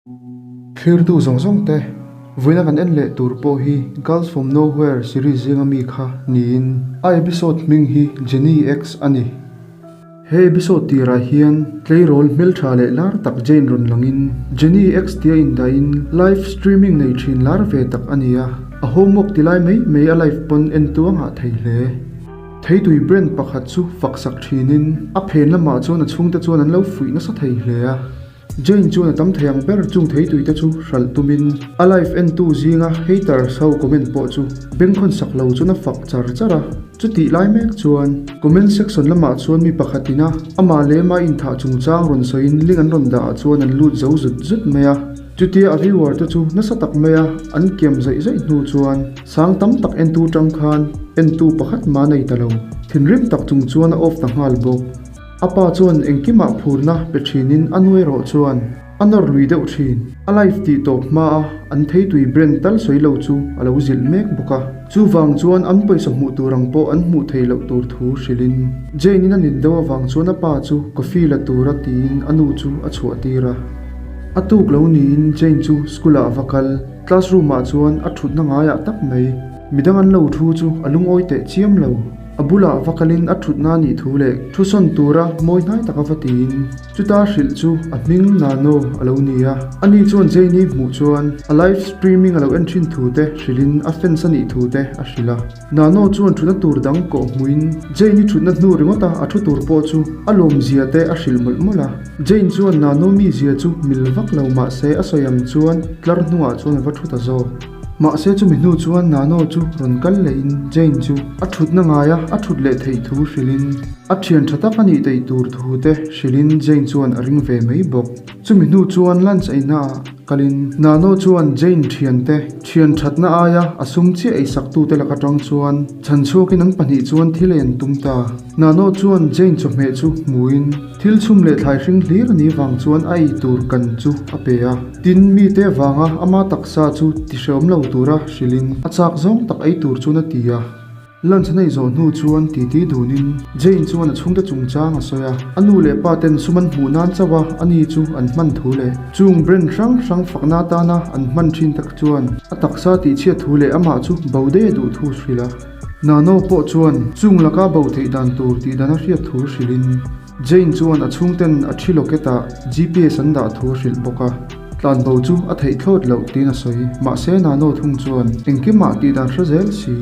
Thlirtu zawng zawng te, vawiina kan en leh tur pawh hi Girls From Nowhere series zinga mi kha niin a episode hming hi Jenny X a ni. He episode tirah hian tleirawl hmeltha leh lar tak Jane rawn langin Jenny X tia indahin live streaming nei thin lar ve tak a ni a, a homework ti lai mai mai a live pawn entu a ngah thei hle. Theitui brand pakhat chu faksak thinin a phen lamah chuan a chhungte chuan an lo fuih nasa thei hle a. Jane chuan a tam thei ang ber chung theitui te chu hralh tumin a live entu zinga haters ho comment pawh chu bengkhawn sak lo chuan a fak char char a. Chutih lai mek chuan comment section lamah chuan mi pakhat ina amah leh amah inthah chungchang rawn sawiin link an rawn dah ah chuan an lut zo zut zut mai a. Chutia a viewer te chu nasa tak maia an kiam zaih zaih hnu chuan sang tam tak entu tang khan entu pakhat mah nei ta lo. Thinrim tak chung chuan a off ta nghal bawk. A pa chuan engkimah phurna pe thinin a nu erawh chuan a nawr lui deuh thin. A life tih tawp hmaa an theitui brand tal sawi lo chu a lo zilh mek bawk a. Chuvang chuan an pawisa hmuh tur ang pawh an hmuh theih loh tur thu hrilhin Jane-in a nin deuh avang chuan a pa chu coffee la tura tiin a nu chu a chhuah tir a. A tuk lo niin Jane chu school-ah a va kal. Classroom-ah chuan a thutna ngaiah tak mai. Midang an lo thu chu a lungawi teh chiam lo. A bulah va kalin a thutna nih thu leh thu sawn tura mawi hnai taka va tiin chuta hrilh chu a hming Nano a lo ni a. Ani chuan Jane-i hmuh chuan a live streaming a lo en thin thu te hrilhin a fans a nih thu te a hrilh a. Nano chuan thutna tur dang kawh hmuhin Jane-i thutna hnu ringawta a thu tur pawh chu a lawmzia te a hrilh mawlh mawlh a. Jane chuan Nano mizia chu mil vak lo mahse a sawi ang chuan tlar hnungah chuan a va thu ta zawk. Mahse chumi hnu chuan Nano chu rawn kal lehin Jane chu a thutna ngaia a thut leh theih thu hrilhin a thian tha tak a nih theih tur thu te hrilhin Jane chuan a ring ve mai bawk. Chumi hnu chuan lunch eina ah kalin Nano chuan Jane thiante thian thatna aia a sum chiah eisaktute laka tang chuan chhan chhuakin an pahnih chuan thil ei an tum ta. Nano chuan Jane chawhmeh chu hmuin thil chhum leh thlai hring hlir a nih vang chuan a ei tur kan chu a pe a. Tin, mite vanga ama taksa chu tihreawm lo tura hrilhin a chak zawng tak ei tur chuan a ti a. Lunch a nei zawh hnu chuan titi dunin Jane chuan a chhungte chungchang a sawi a. A nu leh pa ten sum an hmuh nan chauh a, ani chu an hman thu leh chung brand hrang hrang fakna atana an hman thin tak chuan a taksa tihchhiat thu leh amah chu bo daih a duh thu hrilh a. Nano pawh chuan chung laka bo theih dan tur tih dan a hriat thu hrilhin. Jane chuan a chhungten a thi locket-ah GPS an dah thu a hrilh bawk a, tlanbo chu a theih thlawt loh tiin a sawi. Mahse Nano thung chuan engkimah tih dan hre zel si.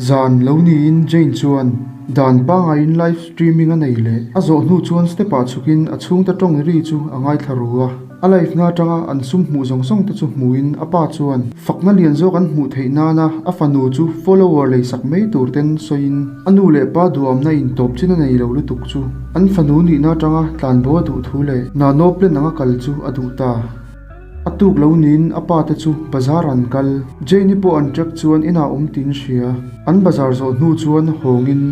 Zan lo niin Jane chuan dan pangaiin live streaming a nei leh. A zawh hnu chuan step-ah chhukin a chhungte tawng ri chu a ngaithla ru a. A live na atanga an sum hmuh zawng zawng te chu hmuhin a pa chuan fakna lian zawk an hmuh theih nana a fanu chu follower leisak mai tur ten sawiin a nu leh pa duhamna in tawp chin a nei lo lutuk chu an fanu nihna atanga tlanbo a duh thu leh Nano plan anga kal chu a duh ta. A tuk lo niin a pa te chu bazar an kal. Jane-i pawh an trek chuan inah awm tiin hria. An bazar zawh hnu chuan hawngin.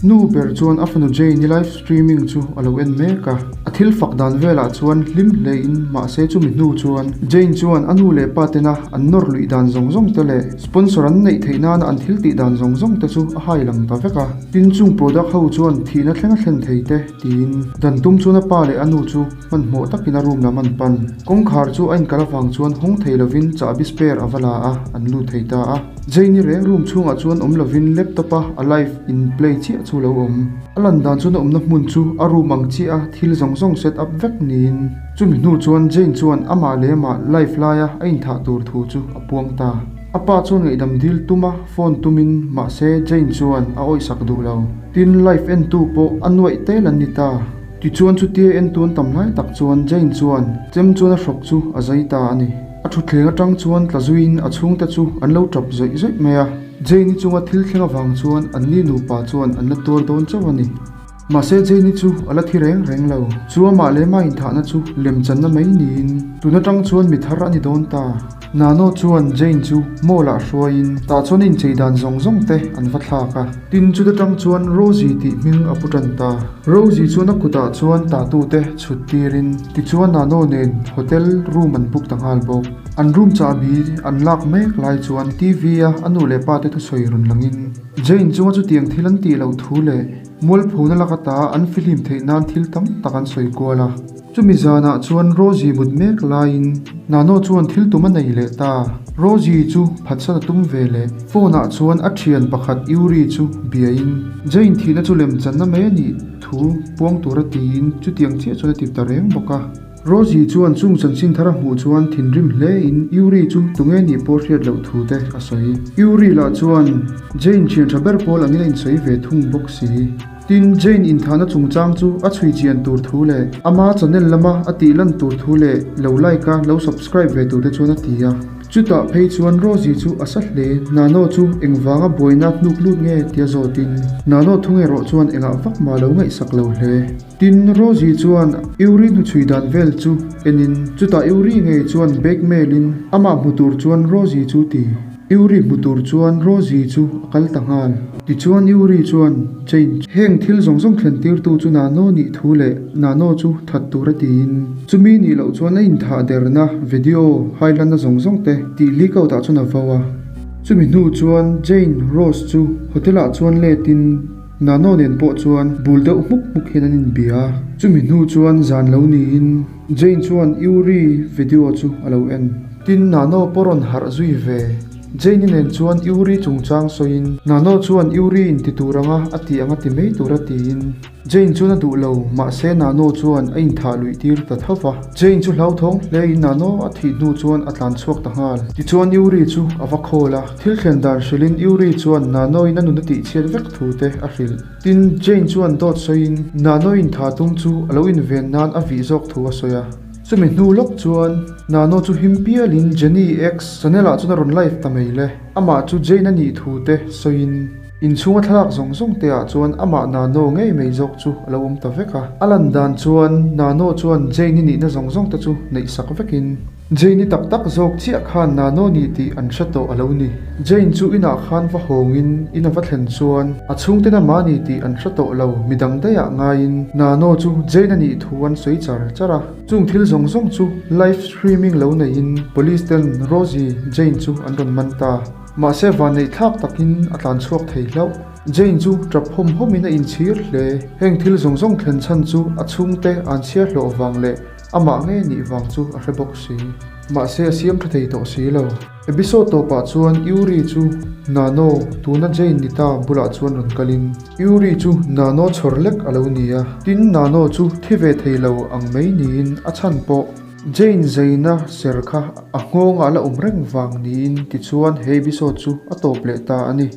Nu ber chuan a fanu Jane-i live streaming chu a lo en mek a, a thil fak dan velah chuan hlim hlein mahse chumi hnu chuan Jane chuan a nu leh pa tena an nawr luih dan zawng zawng te leh sponsor an neih theih nana an thil tih dan zawng zawng te chu a hai lang ta vek a. Tin chung product ho chuan thihna thleng a thlen thei te tiin dan tum chuan a pa leh a nu chu hmanhmawh takin a room lam an pan. Kawngkhar chu a inkal avang chuan hawng thei lovin chahbi spare a va la a, an lut thei ta a. Jane-i reng room chhungah chuan awm lovin laptop a a live in play chiah chu lo awm. A lan dan chuan a awmna hmun chu a room ang chiah a thil zawng zawng set up vek niin chumi hnu chuan Jane chuan amah leh amah live laia a inthah tur thu chu a puang ta. A pa chuan ngaihdam dil tuma phone tumin mahse Jane chuan a awihsak duh lo. Tin live entu pawh a nuaih tel an ni ta. Tichuan chutia entu an tam lai tak chuan Jane chuan chem chuan a hrawk chu a zai ta a ni. A thutthleng atang chuan tla zuiin a chhungte chu an lo tap zawih zawih mai a. Jane-i chunga thil thleng avang chuan anni nupa chuan an la tuar dawn chauh a ni. Mahse Jane-i chu a la thi reng reng lo. Chu amah leh amah inthahna chu lemchanna mai niin tun atang chuan mi thar a ni dawn ta. Nano chuan Jane chu mall-ah hruaiin tah chuan a inchei dan zawng zawng te an va thlak a. Tin chuta tang chuan Rosie tih hming a pu tan ta. Rosie chuan a kutah chuan tatute chhut tirin tichuan Nano nen hotel room an book ta nghal bawk. An room chahbi an lak mek lai chuan TV a a nu leh pa te thusawi rawn langin Jane chunga chutiang thil an tih loh thu leh mualphona lak ata an fihlim theih nan thil tam tak an sawi kual a. Chumi zanah chuan Rosie mut mek laiin Nano chuan thil tum a nei leh ta. Rosie chu phatsan a tum ve leh. Phone ah chuan a thian pakhat Yuri chu biain Jane thihna chu lemchanna mai a nih thu puang tura tiin chutiang chiah chuan a ti ta reng bawk a. Rosie chuan chung chanchin thar a hmuh chuan thinrim hlein Yuri chu tunge nih pawh hriat loh thu te a sawi. Yuri lah chuan Jane thian tha ber pawl angin a insawi ve thung bawk si. Tin, Jane inthahna chungchang chu a chhui chian tur thu leh ama channel lama a tih lan tur thu leh lo like a, lo subscribe ve tur te chuan a ti a. Chutah phei chuan Rosie chu a sa hle, Nano chu engvanga buaina hnuk lut nge tia zawtin Nano thung erawh chuan engah vak mah lo ngaihsak lo hle. Tin, Rosie chuan Yuri hnuchhui dan vel chu enin chutah Yuri ngei chuan blackmail in amah hmu tur chuan Rosie chu ti. Yuri hmu tur chuan Rosie chu a kal ta nghal. Tichuan Yuri chuan Jane chu heng thil zawng zawng thlen tirtu chu Nano nih thu leh Nano chu that tur a tiin chumi nih loh chuan a inthah derna video hailanna zawng zawng te tih leak out ah chuan a vo a. Chumi hnu chuan Jane Rose chu hotel ah chuan let in Nano nen pawh chuan bul deuh hmuk hmuk hian an inbia a. Chumi hnu chuan zan lo niin Jane chuan Yuri video chu a lo en. Tin, Nano pawh rawn harh zui ve. Jane-i nen chuan Yuri chungchang sawiin, Nano chuan Yuri in ti tur anga a tih anga ti mai tura tiin. Jane chuan a duh lo, mahse Nano chuan a inthah luih tir ta tho va. Jane chu hlauthawng hlein Nano a thih hnu chuan a tlan chhuak ta nghal. Tichuan Yuri chu a va khawl a, thil thlen dan hrilhin Yuri chuan Nano-in a nun a tihchhiat vek thu te a hrilh. Tin, Jane chuan dawt sawiin Nano inthah tum chu a lo inven nan a vih zawk thu a sawi a. Chumi hnu lawk chuan Nano chu him pialin Jenny ex channel ah chuan a rawn live ta mai le. Amah chu Jane a nih thu te sawiin inchhunga thlalak zawng zawng te ah chuan amah Nano ngei mai zawk chu a lo awm ta vek a. A lan dan chuan Nano chuan Jane i nihna zawng zawng te chu neih sak vekin Jane i tak tak zawk chiah khan Nano ni tih an hre tawh a lo ni. Jane chu inah khan va hawngin in a va thlen chuan a chhungten amah ni tih an hre tawh lo midang daihah ngaiin Nano chu Jane a nih thu an sawi char char a. Chung thil zawng zawng chu live streaming lo neiin police ten Rosie Jane chu an rawn man ta. Mahse vanneih thlak takin a tlan chhuak thei hlauh. Jane chu tap hawm hawmin a inchhir hle. Heng thil zawng zawng thlen chhan chu a chhungte an chhiar hlawh vang leh amah ngei nih vang chu a hre bawk si. Mahse a siam tha thei tawh si lo. Episode tawpah chuan Yuri chu Nano, tuna Jane ni ta bulah chuan rawn kalin Yuri chu Nano chhawr lek a lo ni a. Tin, Nano chu thi ve thei lo ang mai niin a chhan pawh Jane zaina ser kha a nghawngah a la awm reng vang niin tichuan he episode chu a tawp leh ta a ni.